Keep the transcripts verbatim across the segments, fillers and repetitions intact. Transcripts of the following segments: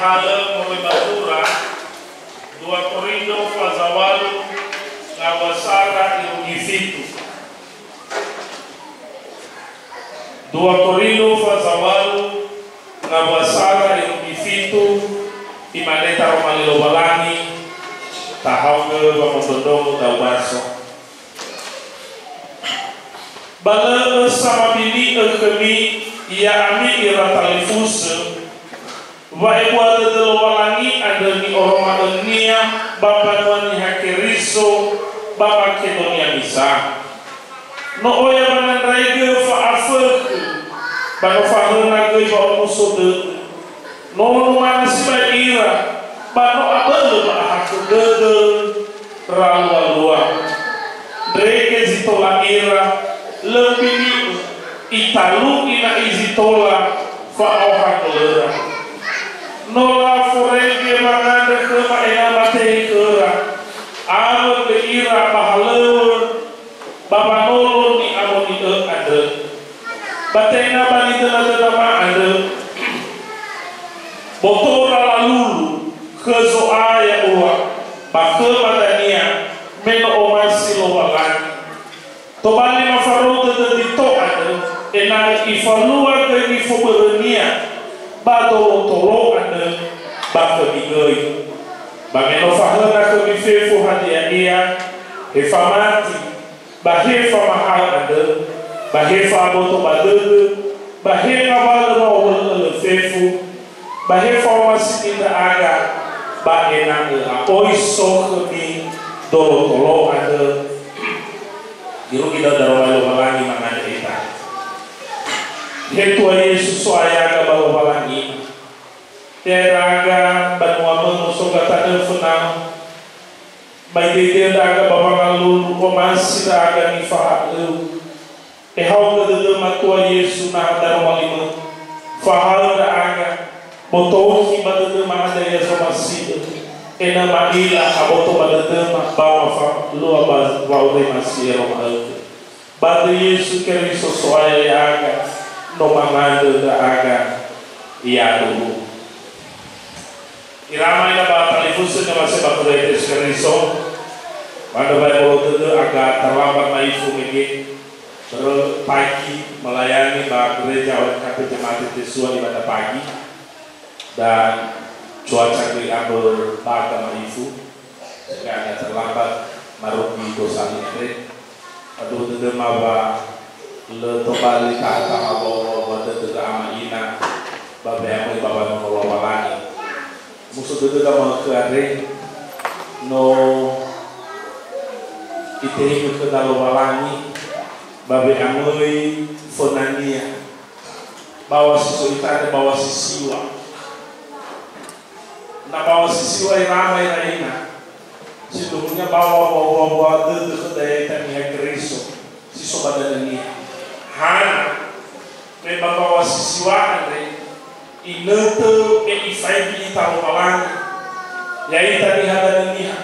Alö moroi ba zura, dua Korindo faza walu, ngawua sara irugi fitu. Dua Korindo faza walu, ngawua sara irugi fitu, imane taroma li Lowalangi, tahaogö wamondrondrongo da'ö baso. Ba lö ösa mabili'ö khömi, ya'ami ira talifusö, wa'ebua dödö Lowalangi andrö ni'oroma'önia ba mbanua Niha Keriso ba Makedonia misa. No oya wanandraigö fa'afökhö, ba no fahöna göi wa'omuso dödö. No numana sibai ira, ba no abölö wa'ahakhö dödö ralua-lua. Ndrege zi tola ira, lö mbili'ö, italu'i na'i zi tola fa'aohagölöra. No laforege wangandrö khöma ena'ö matehe khöra, awö göi ira ba halöŵö ba wanolo ni'amoni'ö andrö. Ba tenga ba nidönadönama andrö, botora lalulu khö Zo'aya ya'ua ba khöma dania me no omasi Lowalangi. Tobali mafarou dödö Dito andrö, ena'ö ifalua göi nifobörönia ba dolo-tolo andrö ba khömi göi. Ba me no fahöna khömi fefu hadia ia, he famati, ba he famahaö andrö, ba he fa'aboto ba dödö, ba he ngawalö wa'owölö'ölö fefu, ba he fa'omasi ndra'aga, ba ena'ö a'oi so khömi dolo-tolo andrö, irugi da'ö daroma li Lowalangi mangandrö ita. He Tua Yesu, So'aya ya'aga ba Lowalangi. Ya'aga banua-Mö, musoga tanö fönau. Ba idedea ndra'aga ba wangalulu, omasi ndra'aga nifahaö-U. Ehaogö dödöma Tua Yesu, na ha daroma li-Mö. Fahaö ndra'aga, botohi ba dödöma hadia ia zomasi'ö. Ena'ö ma'ila aboto ba dödöma ba mafalua ba wa'orema si eroma'ögö. Ba döi Yesu Keriso So'aya ya'aga, no mangandrö ndra'aga, yaduhu. Ira ama ina ba talifusö ni'omasi'ö ba khöda Yesu Keriso, ba andrö wa ebolo dödö aga terlambat ma'ifu mege, börö pagi melayani ba gereja O M K P Jemaat Yesua di Banda Pagi, dan cuaca göi ambö baga ma'ifu, sehingga agak terlambat marugi dosa andre. Aduh, dödöma wa lö tobali taha-taha wa, wa, wa dödö ama ina, ba we'amöi ba wanolo Lowalangi. Muso dödöda ma'ökhö andre, no itehegö khöda Lowalangi, ba we'amöi fönania. Bawa si so ita andre bawa si siwa. Na bawa si siwa ira ama ira ina. Sindruhunia bawa wa, wa, wa dödö khöda ya'ita niha Keriso si so ba danö niha. Hana, me ba bawa si siwa andre, inötö me ifaigi ita Lowalangi. Ya'ita niha danö niha.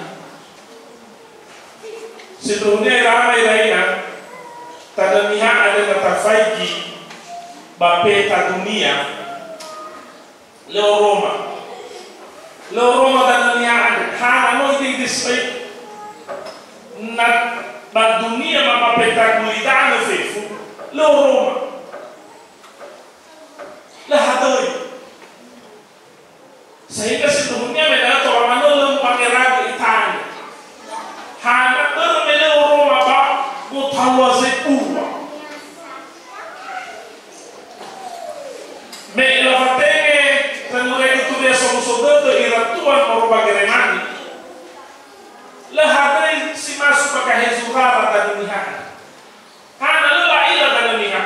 Sindruhunia ira ama ira ina, tanö niha andre na tafaigi ba peta dunia, lö oroma. Lö oroma danö niha andre. Hana no ide-ide sibai. Na ba dunia ma ba peta guli danö fefu, lö oroma. Lö hadöi. Sehingga sindruhunia me da'ö tola manö lö mu'angeragö ita andre. Hana börö me lö oroma ba gotalua zebua. Me lafatenge zangoriagö turia somuso dödö ira tua moroi ba Geremani. Lö hadöi si maso ba gahe zurara danö niha. Hana lö la'ila danö niha.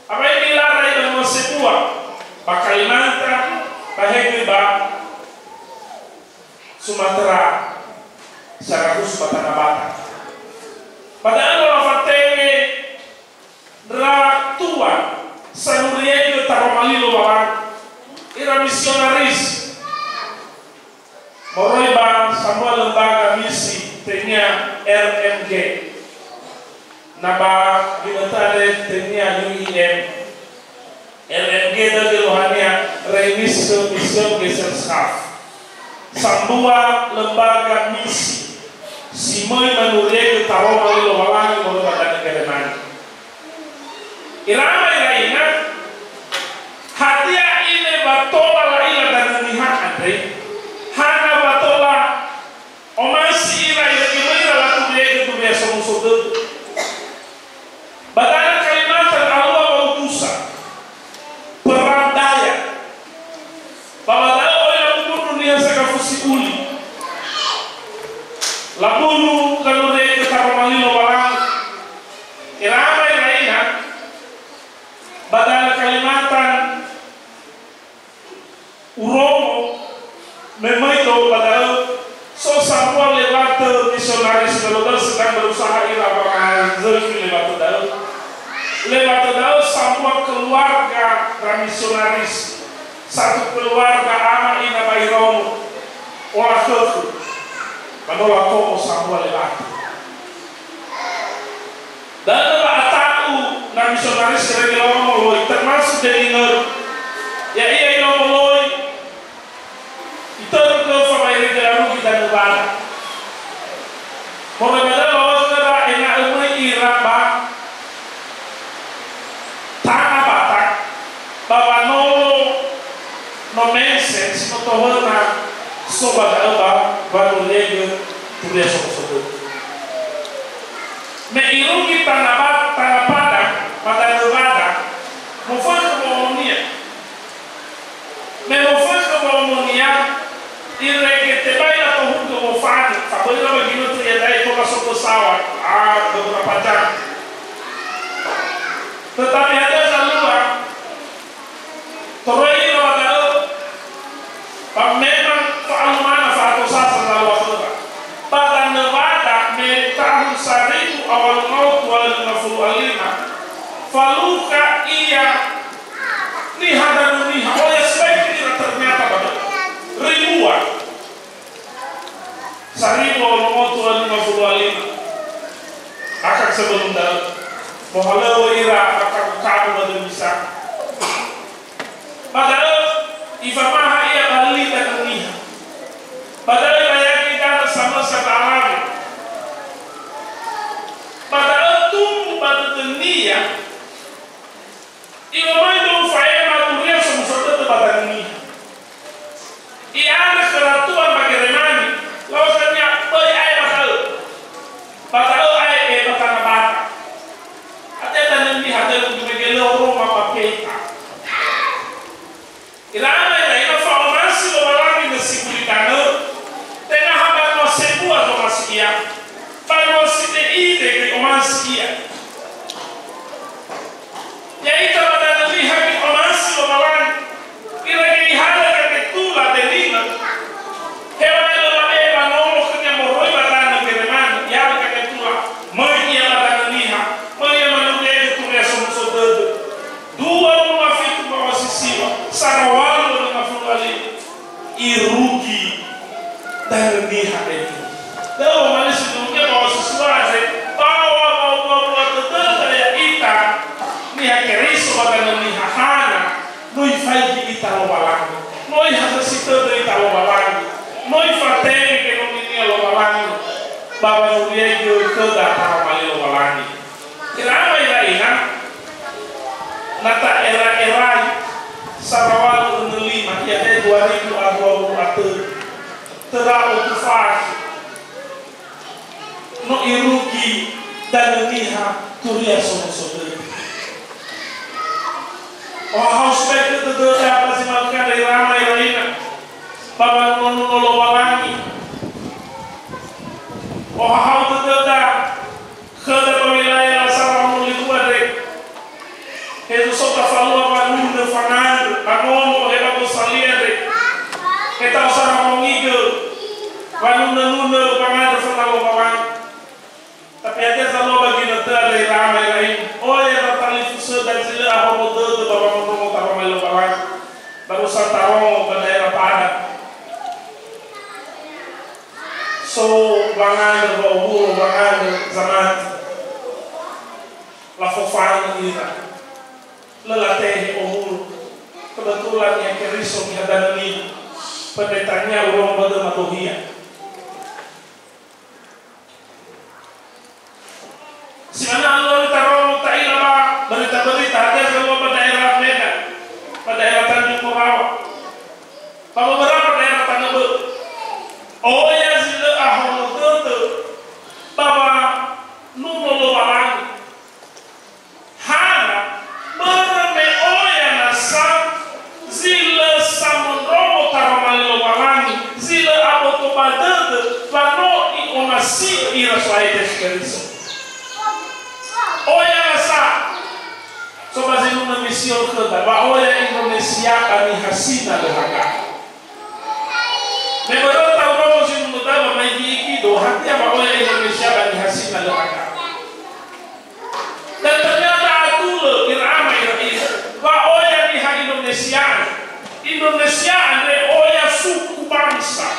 Abai nilara ira banua sebua, ba Kalimantan, ba he göi ba Sumatera, sarahusu ba Tanah Batak. Ba da'ö no lafatenge ndra tua sangoriagö taroma li Lowalangi, ira misionaris. Moroi ba sambua lembaga misi tengia R M G. Na ba ginötö andre tengia U I M. R M G da'ö geluahania Remisio Missionalis. Gesellschaft, sambua lembaga misi si möi manuriegö taroma li Lowalangi moroi ba danö Geremani. Ira ama ira ina, hadia ine wa tola la'ila danö Niha andre? Hana wa tola omasi ira irege möi ira laturiegö Turia Somuso Dödö? Ba danö Kalimantan alua wa'udusa, perang daya. Ba ba da'ö oi labunu niha sagafu si uli. Labunu laluriegö taroma li Lowalangi. Ira ama ira ina, ba danö Kalimantan uromo, me möi do ba da'ö, so sambua lewatö misionaris, kalau sedang berusaha ira wangazökhi lewatö da'ö. Lewatö da'ö sambua keluarga ndra misionaris. Satu keluarga ama ina ba iromo. Ola khökhö. Ba no lako'o sambua lewatö. Da'ö wa ata'u na misionaris irege Lowalangi, termasuk Deningöru. Ya'ia ira moloi, itörö göfa ba irege larugi danö Wada. Moroi ba da'ö lawa'ö khöra ena'ö möi ira ba Tanah Batak, ba wanolo no Mensen si no tohöna so ba da'ö ba wanuriegö Turia Somuso Dödö. Me irugi Tanah Ba-, Tanah Padang, ba danö Wada, mofökhö wo'omonia. Me mofökhö wo'omonia, irege tebai latohugö wofanö, fa böi lö ba ginötö iada'e tola so pesawat, ah, beberapa jam. Tetapi hadia zalua, toröi ira ba da'ö, ba memang fa'alumana fa'atosasa zalua khöra. Ba danö Wada me tahun saribu a walu ratus dua lima puluh lima, falukha ia niha danö Niha, oya sibai khöra ternyata ba da'ö. Ribuan. Saribu a walu ratus dua lima puluh lima. Akan sebelum da'ö. Mohalöŵö ira ba kabu-kabu ba döi misa. Ba da'ö, ifamaha ia ba li danö Niha. Ba da'ö ibayagö danö samösa ba alawe. Ba da'ö tumbu ba dödönia, I'omai tou fa'ema Turia Somuso Dödö ba danö Niha. I'andrö khöra tua ba Geremani, lawa'ö khönia, böi ae ba da'ö. Ba da'ö ae, eh, ba Tanah Batak. Hadia danö Niha da'ö, udu mege lö oroma ba peta. Ira ama ira ina fa'omasi Lowalangi nösi gulidanö, tenga ha banua sebua zomasi ia, banua side'ide göi omasi ia. Ya'ita ba danö Niha göi omasi Lowalangi, irege ihalö Katetula Deningöru, hewa'ae lö labe'e wanolo khönia moroi ba danö Geremani, ihalö Katetula, möi ia ba danö Niha, möi ia manuriegö Turia Somuso Dödö. Dua wulu a fitu mbaŵa si siwa, sarawalu lima puluh a lima. Irugi danö Niha da'e. Da'ö mane si dunia ba wasusuaze, ba wa-, wa-, wa-, wa-, dödöda ya'ita niha Keriso ba danö Niha hana, no ifaigi ita Lowalangi, no ihazasi tödö ita Lowalangi, no ifatenge noninia Lowalangi, ba wanuriegö khöda taroma li Lowalangi. Ira ama ira ina, na ta'era-erai sarawalu önö lima, iada'e dua ribu a dua wulu a tölu. Töra otu fakhe. No irugi danö Niha Turia Somuso Dödö. Ohahau sibai khö dödöda ba zi ma'ökhö andre ira ama ira ina. Ba wanuno-nuno Lowalangi. Ohahau dödöda. Khöda ba wilayah Lazaro Amuli Dua andre. He so tafalua wanunö fangandrö, ba nono he ba gosalia andre. He ta'osara mongigö wanunö-nunö fangandrö fana Lowalangi. Tapi hadia zalua ba ginötö andre ira ama ira ina. Oya tatalifu söda zi lö ahono dödö ba wangondrongo taroma li Lowalangi. Barusan tarongo ba daerah Padang. So wangandrö wa'owulo wangandrö zamati. Lafofanö ira. Lö latehe owulo. Kebetulan niha Keriso niha danö Niha. Pendetania urongo ba döma dohia. Si manö alua ita raono ta'ila ba berita-berita hadia zalua ba daerah Medan, ba daerah Tanjung Morawa, ba beberapa daerah tanö bö'ö. Oya zi lö ahono dödö ba wanuno Lowalangi. Hana, börö me oya nasa zi lö samondrongo taroma li Lowalangi, zi lö aboto ba dödö wa no i'omasi'ö ira So'aya Yesu Keriso. Oya nasa, so ba zinunö misiö khöda, ba oya Indonesia ba niha Sina lö haga. Me börö tau nomo zinunö da'ö ba maigi-igi do, hadia ba oya Indonesia ba niha Sina lö haga. Dan ternyata atulö ira ama ira ina, wa oya niha Indonesia. Indonesia andre oya suku bangsa.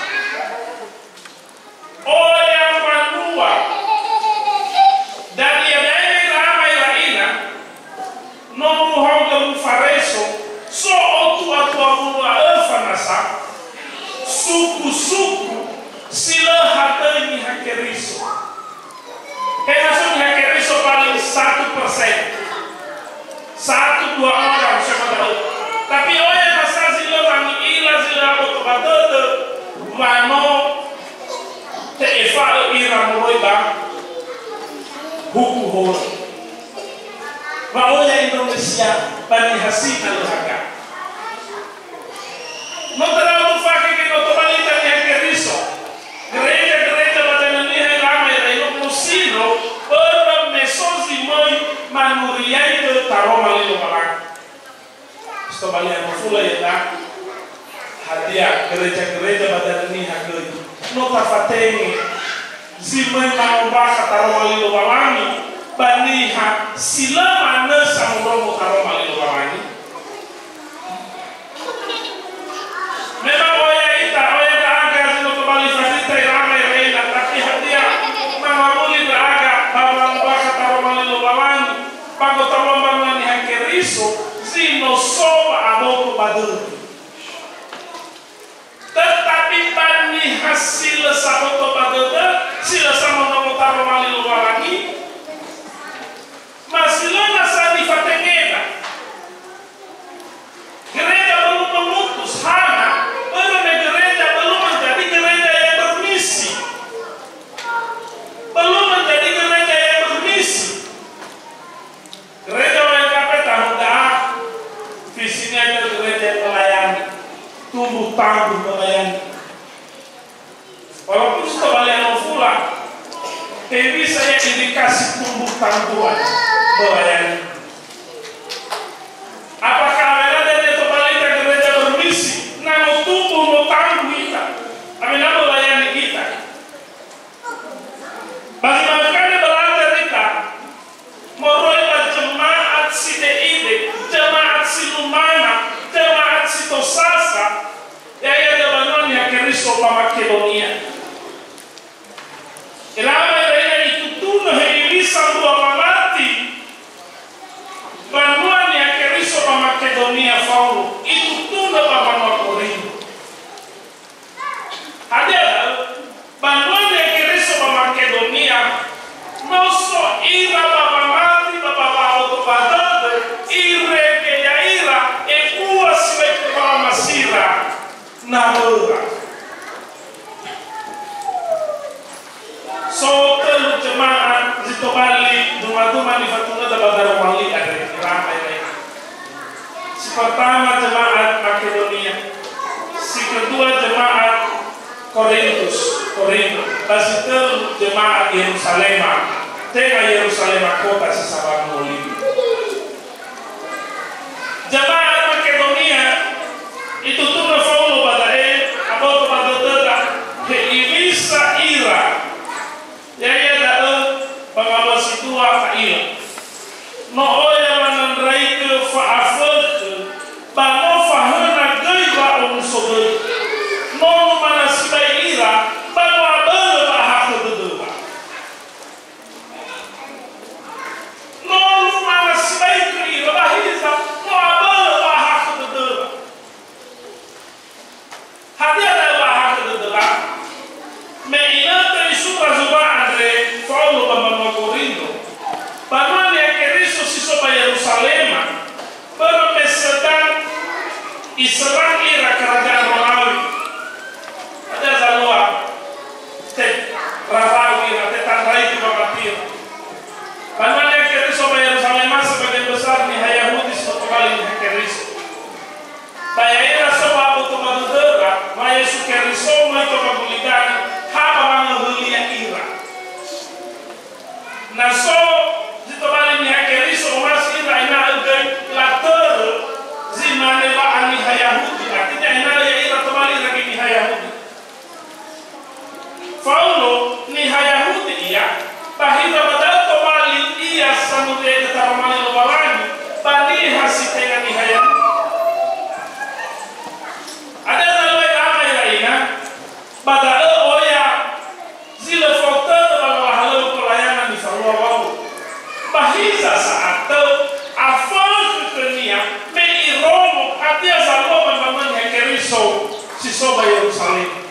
Oya mbanua. Dan iada'e ira ama ira ina, no muhaogö mufareso, so otu a dua wulu a öfa nasa, suku-suku si lö hadöi niha Keriso. He na so niha Keriso paling satu persen. Satu dua orang so ba da'ö. Tapi oya nasa zi lö wangi'ila, zi lö aboto ba dödö, wa no te'efa'ö ira moroi ba huku horö. Wa oya Indonesia ba niha Sina lö haga. No terlalu fakhe ke no tobali ita niha Keriso. Gereja-gereja ba danö niha ira ama ira ino musino, börö me so zi möi manuriaigö taroma li Lowalangi. Si tobali ano fula ya'ita. Hadia gereja-gereja ba danö niha göi no tafatenge zi möi mangombakha taroma li Lowalangi ba niha si lö manö samondrongo taroma li Lowalangi? Memang oya ita, oya ndra'aga zi no tobali fazita ira ama ira ina, tapi hadia mangawuli ndra'aga ba wangombakha taroma li Lowalangi ba gotalu'a mbanua niha Keriso zi no so wa'aboto ba dödö? Tetapi ba niha si lö saboto ba dödö, si lö samondrongo taroma li Lowalangi, ma si lö nasa nifatengeda. Gereja belum memutus, hana, börö me gereja belum menjadi gereja yang bermisi. Belum menjadi gereja yang bermisi. Gereja O N K P tahun dah, visinya itu gereja melayani, tumbuh tangguh melayani. Walaupun si tobali ano fula, hewisa ya indikasi tumbuh tangguhan melayani. Apakah awena dania tobali ita gereja bermisi, na no tumbuh, no tangguh ita, awena melayani ita? Ba zi manö andre belajar ita moroi ba jemaat side'ide, jemaat si lumana, jemaat si tosasa, ya'ia dödö banua niha Keriso ba Makedonia. Elama ira ina itutunö hewisa mbua wamati banua niha Keriso ba Makedonia Faulo, itutunö ba banua Korinto. Hadia da'ö? Banua niha Keriso ba Makedonia, no so ira ba wamati ba, ba wa'aboto ba dödö, irege ya'ira, ebua sibai khö wa'amasira, na möra. So tölu jemaat zi tobali duma-duma nifatunöda ba daroma li andre, ira ama ira ina. Si pertama jemaat Makedonia, si kedua jemaat Korintus, Korinto, ba si tölu jemaat Yerusalema, tenga Yerusalema kota si sabanua oliwi. Jemaat Makedonia, itutunö Faulo ba da'e, aboto ba dödöda, hewisa ira. Ya'ia da'ö, ba ngawua si dua ha'ila. No oya wanandraigö fa'afökhö, ba no fahöna göi wa'omuso göi. No numana sibai ira, ba no abölö wa'ahakhö dödöda. No Iserang ira kerajaan Romawi. Hadia zalua, terarau ira, tetandraigö wamati ira. Banua Niha Keriso ba Yeruzalema sebagian besar niha Yahudi si no tobali Niha Keriso. Ba ya'ira so ba aboto ba dödöra wa Yesu Keriso möi toma gulidanö, ha ba wangöhölia ira. Na so zi tobali Niha Keriso, omasi ira ena'ö göi latörö zi mane wa'aniha Yahudi, artinya ena'ö ya'ira tobali ira göi niha Yahudi. Faulo niha Yahudi ia, ba hiza ba da'ö tobali ia sanuria'ö taroma li Lowalangi ba niha si tenga niha Yahudi. Hadia zalua, ama ira ina, ba da'ö oya zi lö fao tödö ba lala halöŵö pelayanan nifalua Waulo. Ba hiza sa'atö, afökhö khönia me irongo hadia zalua ba mbanua Niha Keriso si so ba Yerusalema.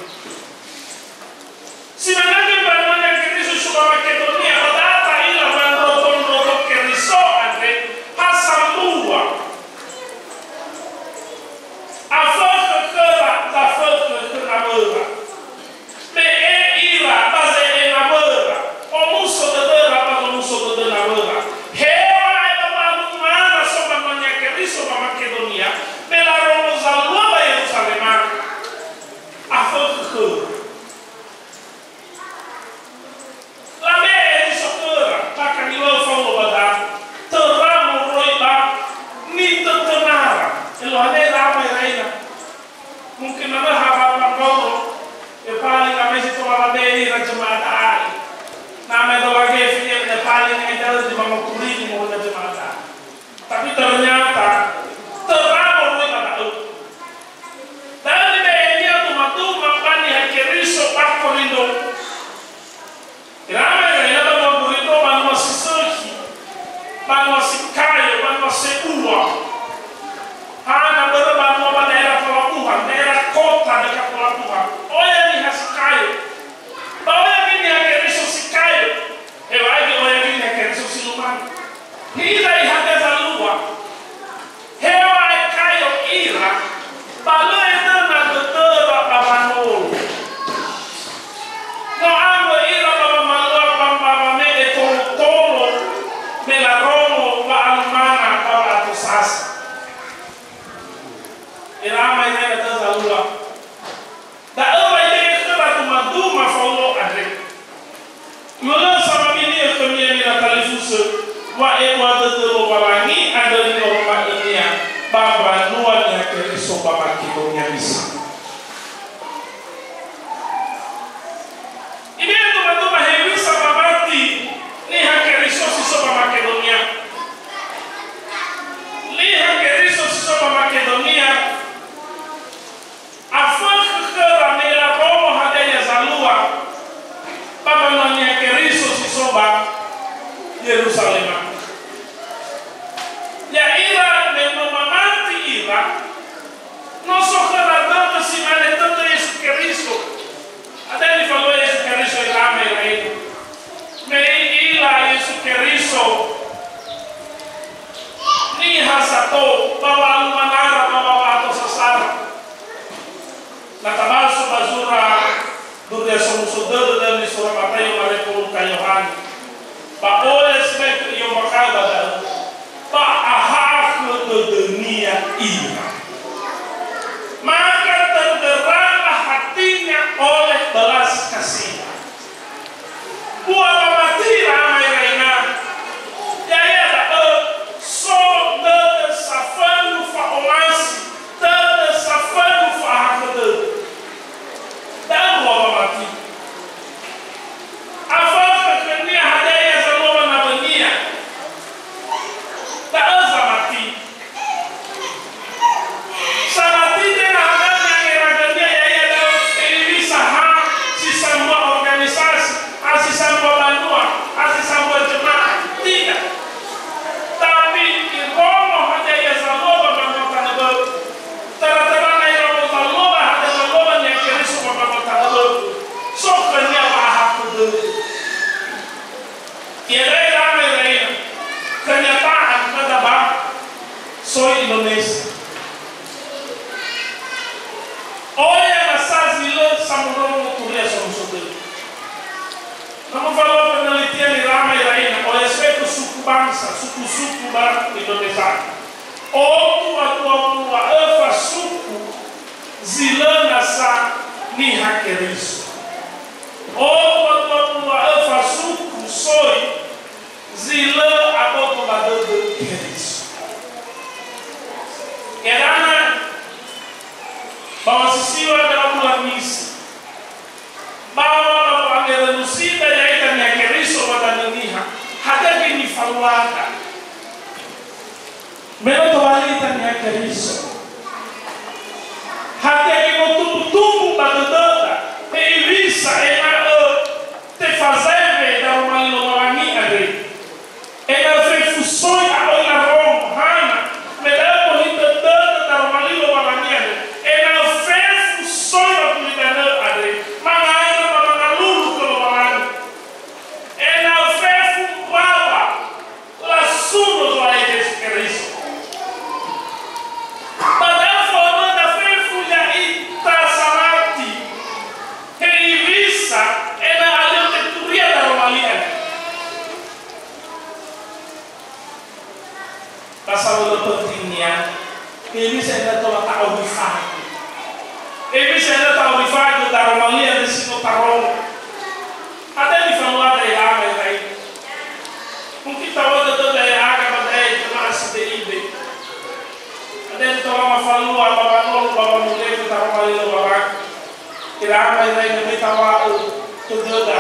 Si manö göi mbanua Niha Keriso si so ba Makedonia, ba da'ö ta'ila ba ndrotondroto Keriso andre ha sambua. Afökhö khöra, tafökhö khö nawöra. Me e ira ba ze'e nawöra, omuso dödöra ba zomuso dödö nawöra. Heŵa'ae ba wa'alumana so ba mbanua Niha Keriso ba Makedonia, me larongo zalua ba Yeruzalema. Afökhö khöra. Labe'e zi so khöra, bakha niŵa'ö Faulo ba da'ö, töra moroi ba nitötönara. Eluahania ira ama ira ina. Mungkin manö ha ba Faulo, e paling ama zi tola labe'e ira jemaah da'a. Na me dola gefi e paling e da'ö zi mangoturini moroi ba jemaah da'a. Tapi ternyata, töra moroi ba da'ö. Da'ö nibe'enia dumaduma ba Niha Keriso ba Korinto. Ira ama ira ina banua Korinto, banua si sökhi, banua si kayo, banua sebua. Hana börö banua ba daerah pelabuhan, daerah kota dekat pelabuhan. Oya niha si kayo. Ba oya göi Niha Keriso si kayo. Heŵa'ae göi oya göi Niha Keriso si lumane. Hiza hadia zalua. Heŵa'ae kayo ira, ba lö edöna dödöra ba wanolo. No ambö ira ba wamalua ba, ba wame'e tolo-tolo me larongo wa'alumana ba wa'atosasa. Ira ama ira ina da'ö zalua. Da'ö wa itehegö khöra dumaduma Faulo andre. Möi lö samabili'ö khönia nira talifusö wa'ebua dödö Lowalangi andrö ni'oroma'önia ba mbanua Niha Keriso ba Makedonia misa. Ibe'e dumaduma hewisa mamati Niha Keriso si so ba Makedonia. Niha Keriso si so ba Makedonia, afökhö khöra me larongo hadia ia zalua ba mbanua Niha Keriso si so ba Yeruzalema. Ya'ira me no mamati ira, no so khöra dödö si mane tödö Yesu Keriso. Hadia nifalua Yesu Keriso ira ama ira ina? Me i'ila Yesu Keriso niha sato ba wa'alumanara ba wa'atosasara. Na tabalso ba zura Duria Somuso Dödö dan Nisura Mataio, Mareko, Luka, Yohane. Ba oya si ma'ökhö i'ombakha'ö ba da'ö, ba ahakhö dödönia ira. Maka tergeraklah hatinya oleh belas kasihan. Bua wamati ira ama ira ina. Ya'ia da'ö, so dödö safönu fa'omasi, dödö safönu fa'ahakhö dödö. Da'ö bua wamati. Afökhö khönia hadia ia zalua ba nawönia. Da'ö zamati. Samati tenga hadia ni'angeragönia, ya'ia da'ö hewisa ha si sambua organisasi, ha si sambua banua, ha si sambua jemaah. Tidak. Tapi irongo hadia ia zalua ba mbanua tanö bö'ö. Tara-tara na irongo zalua ba hadia zalua ba Niha Keriso ba mbanua tanö bö'ö. So khönia wa'ahakhö dödö. Iada'a ira ama ira ina, kenyataan khöda ba soi Indonesia. Samondrongo turia somuso dödö. Na mufalua penelitian irama ira ina, oleh sebab itu suku bangsa, suku-suku ba Indonesia. Otu a dua puluh a öfa suku zi lö nasa Niha Keriso. Otu a dua puluh a öfa suku soi zi lö aboto ba dödö Keriso. Erana, ba wasisiwa da'a bulamisi. Ba wa'angerönusi da ya'ita Niha Keriso ba danö niha. Hadia nifaluada. Me no tobali ita Niha Keriso. Hadia no tumbu-tumbu ba dödöda. Hewisa ena'ö tefazaewe daroma li Lowalangi andre. Ena'ö fefu soi a'oi larongo, hana, me da'ö mohitö dödö daroma li Lowalangi andre, ena'ö fefu soi ba gulidanö andre, mangandrö ba mangalulu khö Lowalangi. Ena'ö fefu mbawa lasuno Zo'aya Yesu Keriso. Ba da'ö fa'onöda fefu ya'ita salati, hewisa ena'ö alö teturia daroma li andre. Tasawalö pentingnia, hewisa ena'ö tola ta'orifa. Hewisa ena'ö ta'orifa daroma li andre si no tarongo. Hadia nifaluada ira ama ira ina. Mungkin ta'o'ö dödöda ira aga ba da'e jemaah side'ibe. Hadia tola mafalua ba wanolo ba wanulefö daroma li Lowalangi. Ira ama ira ina, böi ta'o'ö dödöda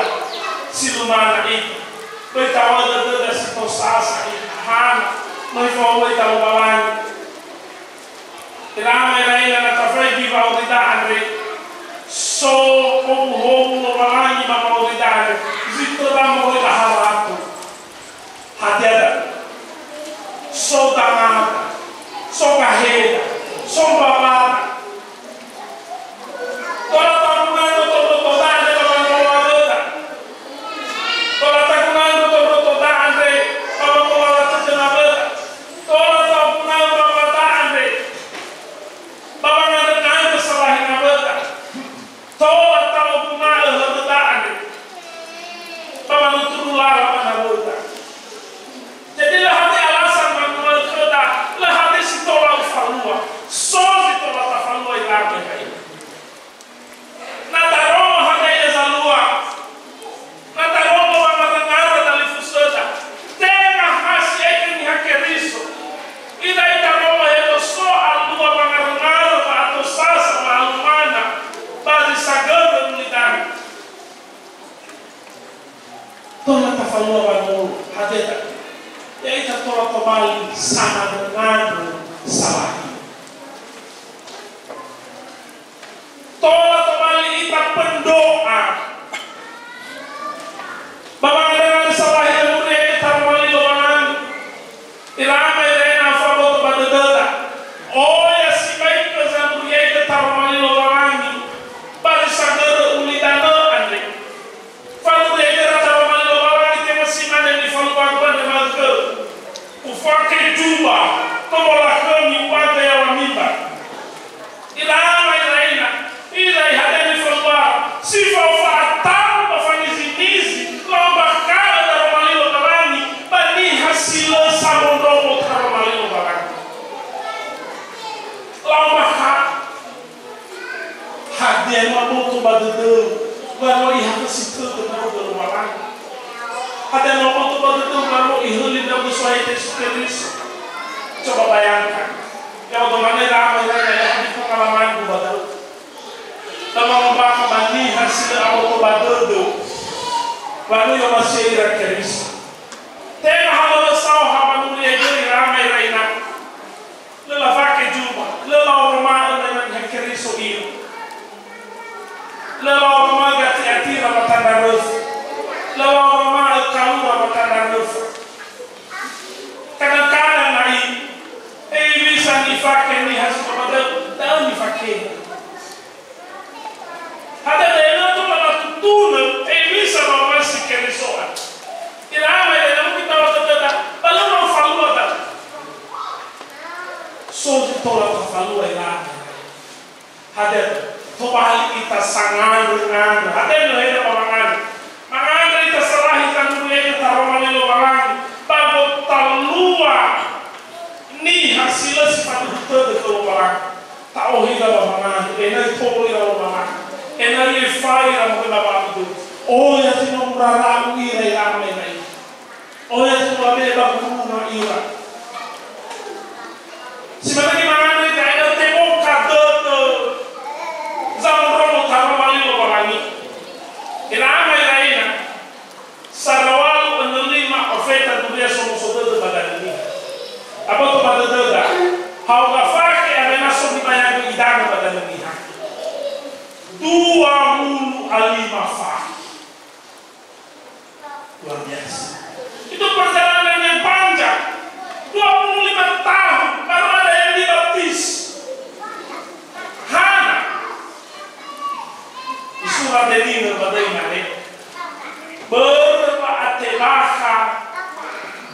si lumana ita. Böi ta'o'ö dödöda si tosasa ita. Hana, no ifa'o'ö ita Lowalangi. Ira ama ira ina, na tafaigi wa'aurida andre, so howu-howu Lowalangi ba wa'aurida andre, zi töra moroi ba harato. Hadia da'ö? So dangada, so gaheda, so mbawada. Tola taguna'ö ndrotondrotoda andre ba wanolo awöda. Tola taguna'ö ndrotondrotoda andre ba wanolo alatödö nawöda. Tola taguna'ö mbawada andre ba wangandrö-ngandrö salahi nawöda. Tola ta'oguna'ö höröda andre ba wanuturu lala ba nawöda. Jadi, lö hadia alasan manumalö khöda, lö hadia si tola ufalua, so zi tola tafalua ira ama ira ina. Na tarongo hadia ia zalua, na tarongo wangarö-ngarö dalifusöda, tenga ha si'aigö Niha Keriso. Ira itarongo hedo so alua wangarö-ngarö wa'atosasa wa'alumana ba zi sagörö ulidanö. Tola tafalua wanolo, hadia da'ö? Ya'ita tola tobali sangandrö-ngandrö salahi. Tola tobali ita pendoa ba wangandrö-ngandrö salahi, tanuri ya'ita taroma li Lowalangi. Ira ama ira ina, fa'o'ö ba dödöda. Oya sibai khö zanuri ya'ita taroma li Lowalangi ba zi sagörö ulidanö andre. Fanuri ya'ita taroma li Lowalangi, tenga si mane nifaluagu andre ma'ökhö. Ufake juba, tomola khömi, u'andrö ya'ami ba. Ira ama ira ina, ira hadia nifalua, si fao fa'ata'u ba fanizi-nizi, la'ombakha'ö daroma li Lowalangi ba niha si lö samondrongo taroma li Lowalangi. La'ombakha'ö. Hadia no aboto ba dödöu, wa no ihakhösi tödö ndra'ugö Lowalangi? Hadia no aboto ba dödöu, wa no ihöli ndra'ugö So'aya Yesu Keriso? Coba bayangkan, ya'odo mane ira ama ira ina, ya'ahadia pengalamangu ba da'ö. Ba mangombakha ba niha si lö aboto ba dödö, wa no i'omasi'ö ira Keriso. Tenga ha lö saoha ba nuri ya'ia ira ama ira ina. Lö lafake juba, lö la'oroma'ö na Niha Keriso ia. Lö la'oroma'ö gati-atira ba tandra röfu. Lö la'oroma'ö kalura ba tandra röfu. Kadang-kadang na i, hewisa nifake niha si ba da'ö, da'ö nifakeda. Hadia da'e, na tola latutunö, hewisa wa'omasi Keriso andrö. Ira ama ira ina, mungkin ta'o'ö dödöda, ba lö no falua da'ö. So zi tola tafalua ira ama ira ina. Hadia da'ö? Tobali ita sangandrö-ngandrö. Hadia nöheda ba mangandrö. Mangandrö ita salahi tanuru ya'ita taroma li Lowalangi. Ba gotalua niha si lö si faduhu tödö khö Lowalangi. Ta'ohe ira ba mangandrö. Ena'ö itolo ira Lowalangi. Ena'ö i'efai ira moroi ba wa'abi dödö. Oya zi no murara'u ira, ira ama ira. Oya zi no labe'e ba gurunga ira. Si manö göi mangandrö ita ena'ö teboka dödö zamondrongo taroma li Lowalangi. Ira ama ira ina, sarawalu önö lima ofeta duria somuso dödö ba danö niha. Aboto ba dödöda, haoga fakhe awena so nibayagö idanö ba danö niha. Dua wulu a lima fakhe. Luar biasa. Itu perjalanan yang panjang. Dua puluh lima tahun baru ada yang dibaptis. Hana. Isura dödönia ba döi mane. Börö wa'atebakha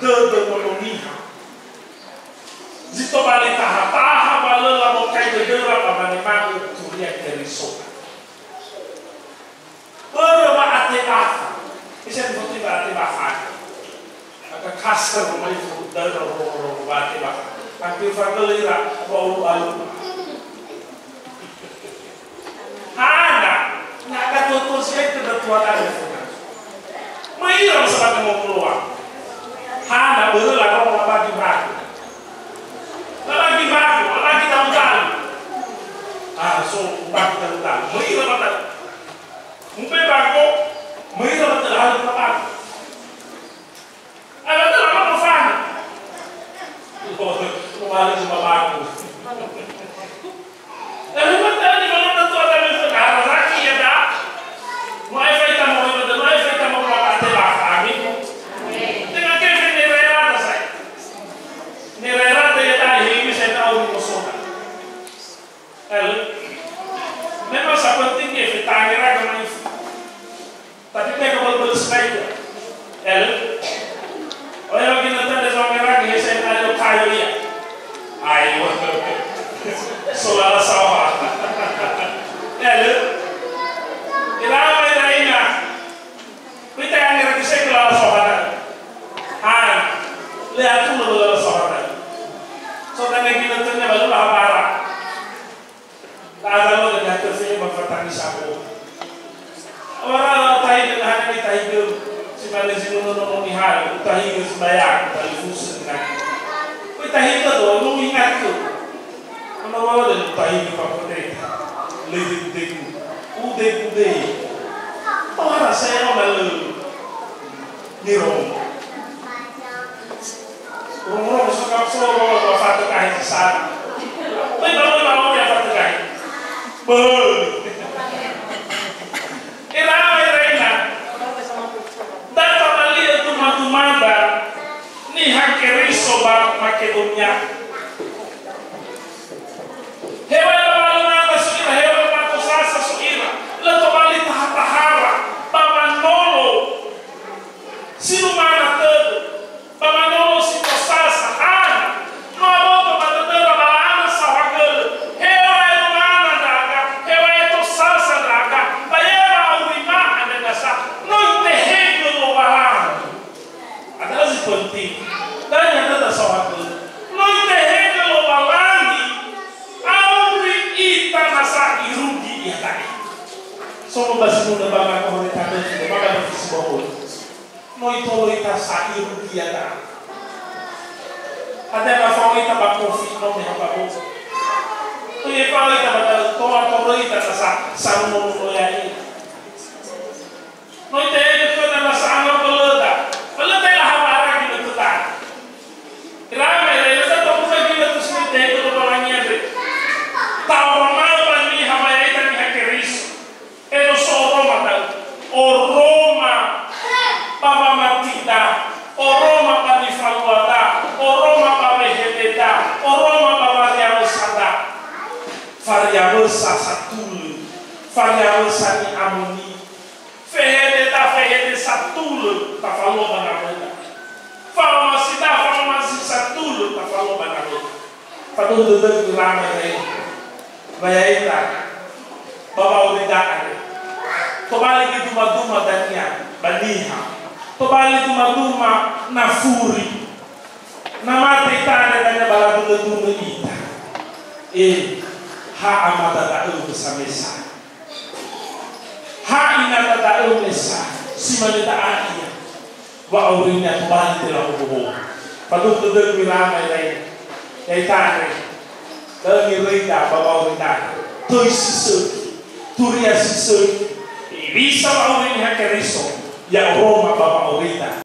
dödö nono niha. Zi tobali taha-taha ba lö labokai dödöra ba wanema-Gu turia Keriso. Börö wa'atebakha. Ese betul wa'atebakha. Maka kasar mai fu daerah orang-orang wa'atebakha. Hampir fagel ira, wa'ulu-alu. Hana, na ada toto siai ke datua tadi funa. Mai ira masa bagi mau keluar. Hana, börö la orang laba di bagi. Laba di bagi, laba di tahu-tahu. Ah, so, laba di tahu-tahu. Mai ira mata. Mube bago, möi ira ba töla halö ba bago. Ala töla ba bago fanö. Lo, lo halö ba bago. Lalu ba töla ni mana tu ada mesti arah lagi ya dah. Mai faita mau, mai faita mau ba te ba kami. Dengan kefin ni rela dah saya. Ni rela dah ya dah, ini saya tahu ni musuhnya. Elu. Memang sa penting dia fetangeraga ma'ifu. Tapi mereka belum selesai dia. Elu. Oh ya, gini tanda sama mereka, ya, saya tanya kayu ya. Ayo. Saudara sawah. Elu. Ilama ina ina. Kuita yang ngerti saya kelala sohana. Ha, le aku lo kelala sohana. So, tanya gini tanya baru lah bara. Ta'azalo dengan terfilm berfatani sabo. Awara tahi dengan hana ni tahi gem. Si mana si nono nono ni hal, tahi gem sembahyang, tahi fusen dengan. Kuita hita tu, lu ingat tu. Mana wala dan tahi gem apa tu? Lebih degu. Ude-ude. Awara saya mau lalu. Nirong. Rong-rong suka solo wa fatu kahi sisana. Wai ba wai ba wai fatu kahi. Beuh. Ira wai rena. Data bali itu matu mada. Niha Keriso ba Makedonia. Heŵa'ae ba wa'alumada so ira, heŵa'ae ba tosasa so ira, lö tobali taha-tahara, ba wanolo si lumana tödö, ba wanolo si tosasa, hana, no aboto ba dödöra ba la'ana saohagölö, heŵa'ae lumana ndra'aga, heŵa'ae tosasa ndra'aga, ba ya'e wa'aurima andre nasa, no itehegö Lowalangi. Ada zi penting. Dan yang ada sahabat. No itehegö Lowalangi, auri ita nasa irugi iada'e. So no ba zi muna ba ngakohore tandö, ba ngakohore si bohol. No itolo ita sa irugi iada'e. Ada na fao ita ba kofi, no me hamba bo. No ye fao ita ba toa tolo ita nasa, sa no no no ya ita. No itehegö khöda nasa angau ba lö da. Ba lö da ila hawara ginötöda. Ira ama ira, ira da toguna ginötö si no itehegö Lowalangi andre. Ta'oroma'ö ba niha ba ya'ita niha Keriso. Ena'ö so oroma da'ö. Oroma ba wamatida. Oroma ba nifaluada. Oroma ba wehededa. Oroma ba wariawösada. Fariawösa satulö. Fariawösa ni'amoni. Fehededa fehede satulö tafalua ba nawöda. Fa'omasida fa'omasi satulö tafalua ba nawöda. Faduhu dödögu ira ama ira. Ba ya'ita. Ba wa'aurida andre. Tobali gõi dumaduma dania ba niha. Tobali dumaduma na furi. Na mate itare dania ba ladunö-dunö ita. E, ha amada da'ö mesa-mesa. Ha inata da'ö mesa, si mane da'a ia. Wa'aurinia tobali tela hoho. Faduhu dödögu ira ama ira. Ya itare. Da'ö niröida ba wa'aurida. Töi si sökhi. Turia si sökhi. Hewisa wa'auri Niha Keriso. Ya oroma ba wa'aurida.